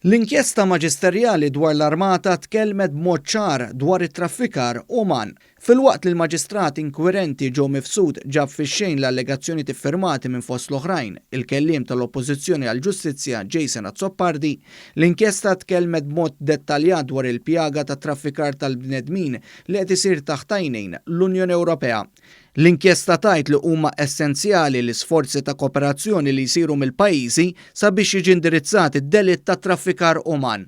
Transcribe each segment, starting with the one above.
L-inkjesta maġisterjali dwar l-Armata tkellmet b'mod ċar dwar it-traffikar uman. Filwaqt li l-Maġistrat inkwirenti Joe Mifsud ġab fix-xejn l-allegazzjonijiet iffirmati minn fost l-oħrajn il-kelliem tal-Oppożizzjoni għall-Ġustizzja Jason Azzopardi, l-inkjesta tkellmet b'mod dettaljat dwar il-pjaga tat-traffikar tal-bnedmin li qed isir taħt għajnejn l-Unjoni Ewropea. L-inkjesta tgħid li huma essenzjali l-isforzi ta' kooperazzjoni li jsiru mill-pajjiżi sabiex jiġi indirizzat id-delitt tat-traffikar uman.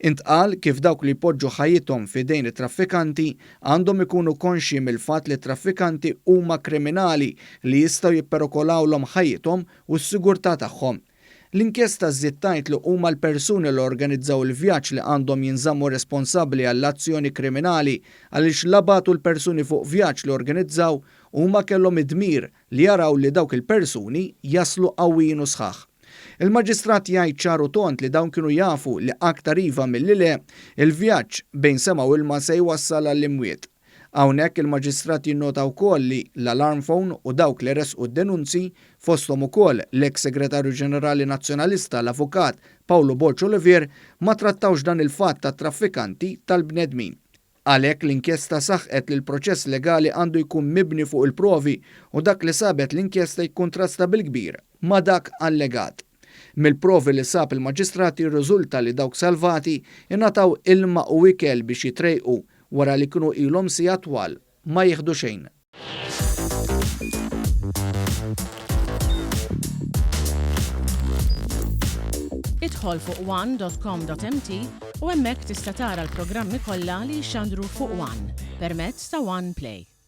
Intqal kif dawk li jpoġġu ħajjithom f'idejn it-traffikanti għandhom ikunu konxji mill-fatt li t-traffikanti huma kriminali li jistgħu jipperokolawlhom ħajjithom u s-sigurtà tagħhom. L-inkjesta żżid tgħid li huma l-persuni li organizzaw il-vjaġġ li għandhom jinżammu responsabbli għall-azzjoni kriminali għaliex la bagħtu l-persuni fuq vjaġġ li organizzaw huma kellhom id-dmir li jaraw li dawk il-persuni jaslu qawwijin u sħaħ. Il-Maġistrat jgħid ċar u tond li dawn kienu jafu li aktar iva milli le, il-vjaġġ bejn sema u ilma se jwassal għall-imwiet. Hawnhekk il-Maġistrat jinnota wkoll li l-alarm phone u dawk li ressqu d-denunzji, fosthom ukoll l-eks Segretarju Ġenerali Nazzjonalista l-Avukat Paolo Borg Olivier, ma trattawx dan il-fatt ta' traffikanti tal-bnedmin. Għalhekk l-inkjesta saħqet li l-proċess legali għandu jkun mibni fuq il-provi u dak li sabet l-inkjesta jikkuntrasta bil-kbir ma' dak allegat. Mill-provi li sab il-Maġistrat jirriżulta li dawk salvati ingħataw ilma u ikel biex jitrejqu wara li kienu ilhom sigħat twal ma jieħdu xejn. Idħol fuq one.com.mt u hemmhekk tista' tara l-programmi kollha li jixxandru fuq One permezz ta' One Play.